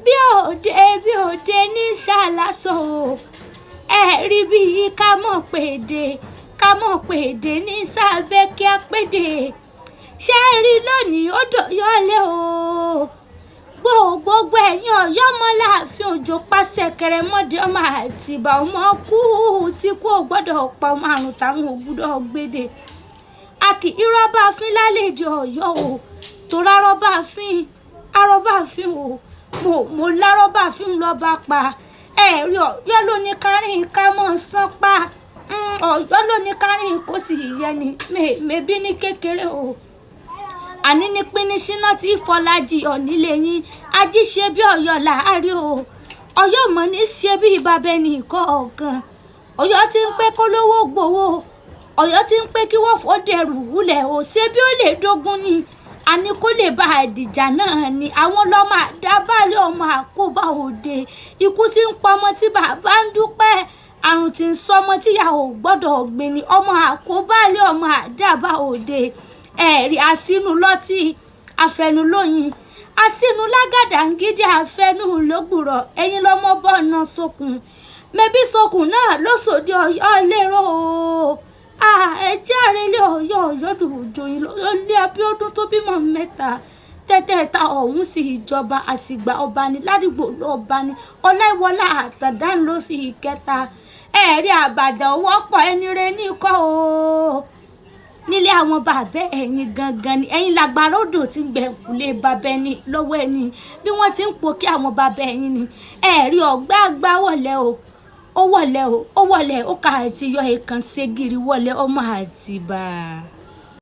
Bí òde bí òde ní ṣàlàsọ o. Ẹ rí bí ká mọ̀ pèdè, ká mọ̀ pèdè ní sábẹ́ kí á pèdè. Ṣé ẹ rí lónìí ó dọ̀yọ́lé o. Gbogbo ẹ̀yin Ọ̀yọ́ mọ́ láàfin Òjó pàṣẹ kẹrẹmọdé ọmọ Àtìbà ọmọ kú tí kú ò gbọ́dọ̀ pa ọmọ àrùn táwọn ò gbọ́dọ̀ gbédè. A kì í rọ́bà fín lálejò Ọ̀yọ́ o, torí arọ́bà fín, arọ́bà fín o. Mo lárọ́bà fín lọ́ba pa. Ẹ̀rí Ọ̀yọ́ ló ní kárìn ká mọ́ sán pa. Ọ̀yọ́ ló ní kárìn kó sì yẹ ni mẹ́bí ní kékeré o. Àní ní píníṣínà tí Fọlájì ọ̀nílé yín ají ṣe bí Ọ̀yọ́ làárí o. Ọ̀yọ́ mọ̀ ní ṣe bí bàbá ẹnì kọ̀ọ̀kan. Ọ̀yọ́ ti ń pé kólówó gbowó. Ọ̀yọ́ ti ń pé kí wọ́n fọ́ dẹrù wúlẹ̀ o. Ṣé bí ó lè dógún ni? Àní kó lè bá àdìjà náà ni. Àwọn lọ́mọ àdábàlẹ̀ ọmọ àkóbá òde. Ikú tí ń pọmọ tí bàbá ń dúpẹ́. Àrùn tí ń sọmọ tíyà ò gbọ́dọ̀ gbin ni. Ọmọ àkóbálẹ̀ ọmọ àdábà òde. Ẹ̀rí asínú lọ́tí, afẹnulóyin, asínú lágàdàǹgídí, afẹnú lógbùrọ̀. Ẹ̀yin lọ́mọ bọ́ọ̀nà sókun. Mẹbí sókun náà ló sòdí Ọ̀yọ́ lérò o. Ẹ jẹ́ àrélé Ọ̀yọ́, Ọ̀yọ́ dùjòyìn lé Abíọ́dún tó bímọ mẹ́ta. Tẹ́tẹ́ta ọ̀hún sì ìjọba àsìgbà ọba ni ládìgbò lọ́ba ni Ọláìwọlá Àtàndá ló sì kẹta. Ẹ̀rí àbàdà wọ́pọ̀ ẹni rẹ ní kọ́ o. Nílé àwọn bàbá ẹ̀yin gangan ni ẹ̀yin làgbàrá odò tí ń gbẹ̀kúlé bàbá ẹni lọ́wọ́ ẹni bí wọ́n ti ń po kí àwọn bàbá ẹ̀yin ni. Ẹ̀rí ọ̀gbá àgbà wọlé o, ó wọlé o, ó wọlé ó ká àti yọ èèkàn ségiri wọlé ọmọ Àtìbà.